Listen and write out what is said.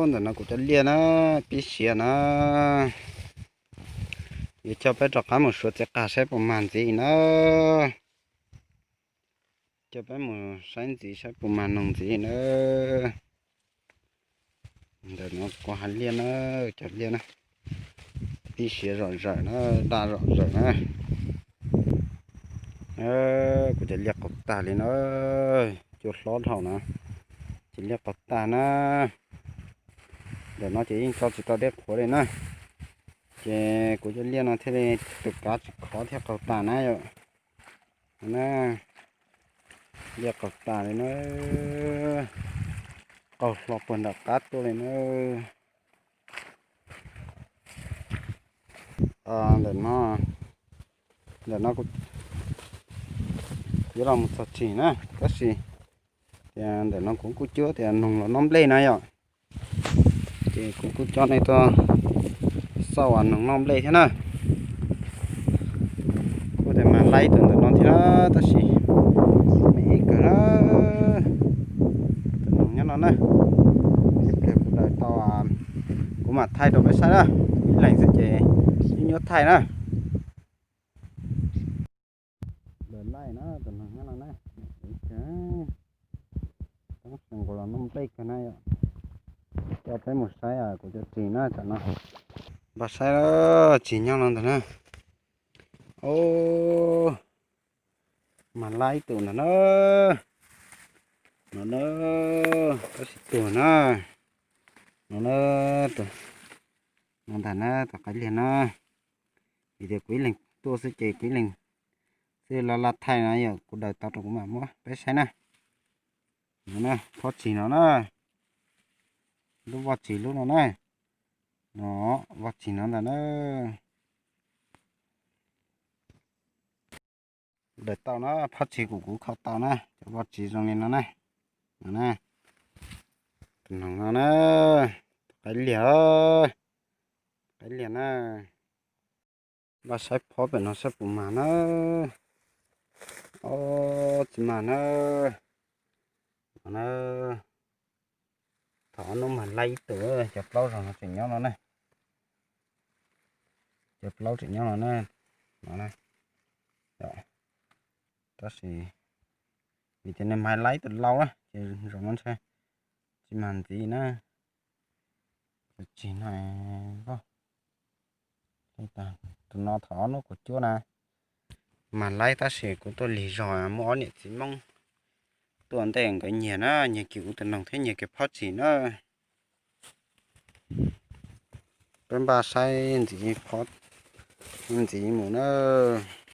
Ntawm no kuv cov liaj na, pib siav na. Yuav coj peb rov qab mus suav txiv qas saib puas mag ntxiv na. Coj peb mus saib ntxiv saib puas mag noog ntxiv na. Ntawm no kuv hais liaj na, cov liaj na, pib siav zom zaws na, daj zom zaws na. Kuv cov liaj qaug tag li na, cua hlob dhau na, cov liaj qaug tag na. Ntawm no ces yeej tso tsis tau dej qhuav li na, ces kuv cov liaj no thiaj li tus kav tsis khov thiaj qaug tag na yom. Na, liaj qaug tag li na, qaug hlo puag nram qab tuaj li na. Ntawm no, ntawm no kuv yuav los mus txog tsim na, tab sis tias ntawm no kuv kuj cuab tias noog los noj nplej na yom. Ces kuv kuj coj nej tuaj xauj uas noog noj nplej thiab na. Kuj tias mag laib tus ntawm no thiab na, tab sis me ib kawg na. Tus noog nyob no na, ib pliag kuv daws tau kuv mam thaij rau peb saib na. Ib leeg xwb ces ib nyuag thaij na. Daws laij na, tus noog nyob no na. Ib kawg, toob xyoo nkaus los noj nplej kawg na yom. Coj peb mus saib kuv cov tsis na tam no. Npaj saib tsis nyob no ntag na. Ub, mag laib tus ntag na. No na, tab sis tuag na. No na, tus no ntag na, tus qaib liag na. Vim tias kuv ib leeg tuaj xwb ces kuv ib leeg xwb laj laj thaij na, yog kuv daws tau rau kuv mam muab peb saib na. No na, phab tsis no na, lub vaj tsis lub no na, no, vaj tsis no ntag na. Daws tau na, phab tsis kuv kuv kho tau na, cov vaj tsis zoo li no na. No na, tus noog no na, qaib liag, qaib liag na. Npaj saib phob pem no saib puas mag na. Ob, tsis mag na. No na, thaum ob hnub mag laib ib tug, cov plaub zaug no tseem nyob no na. Cov plaub tseem nyob no na. No na, tab sis vim tias nws mag laib tus lau na ces zaum no ntshe tsis mag ntxiv na. Cov tsis no, tus no thaum ob hnub kuv cuab na, mag laib tab sis kuv tuaj lig zog muaj ob niam txiv Hmoob tuaj ntej nkawd nyiag na, nyiag kiag kuv tus noog thiab nyiag kiag phob tsis na. Peb npaj saib ntxiv phob ntxiv mus na.